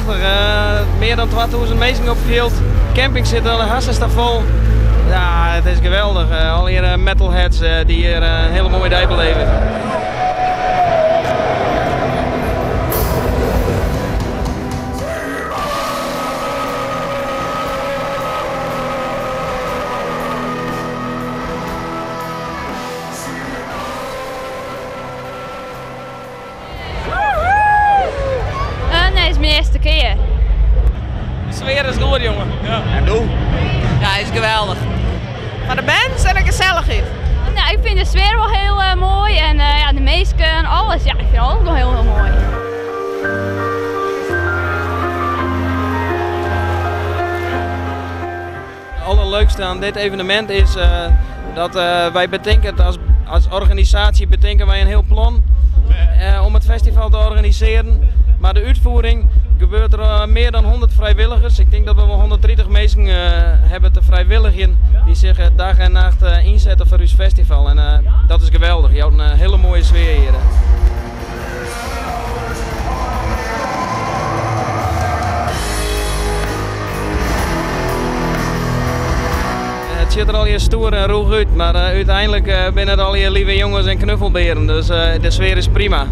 prachtich. Mear dan 2000 minsken op it fjild. Camping sit al hartstikke fol. Ja, it is geweldich. Allegear metalheads dy't hjir in hiele moaie dei beleve. Nee, is myn earste kear. De sfear is goed, jonge. Ja. En doe? Ja, is geweldich. Foar de bands en de gesellichheid. Nou, ik fyn de sfear wol hiel moai en ja, de minsken, alles. Ja, ik fyn alles wol hiel, hiel moai. It allerleukste oan dit evenemint is dat wy betinke it as organisaasje betinke wy in hiel plan om it festival te organisearjen. Mar de útfiering gebeurt der mear dan 100 frijwilligers. Ik tink dat we wol 130 minsken hawwe te frijwilligjen dy't sich dag en nacht ynsette foar ús festival. En dat is geweldich. Jout in hiele moaie sfear hjir. It sjocht der allegear stoer en rûch út, mar úteinlik binne it allegear leave jonges en knuffelbearen, dus de sfear is prima.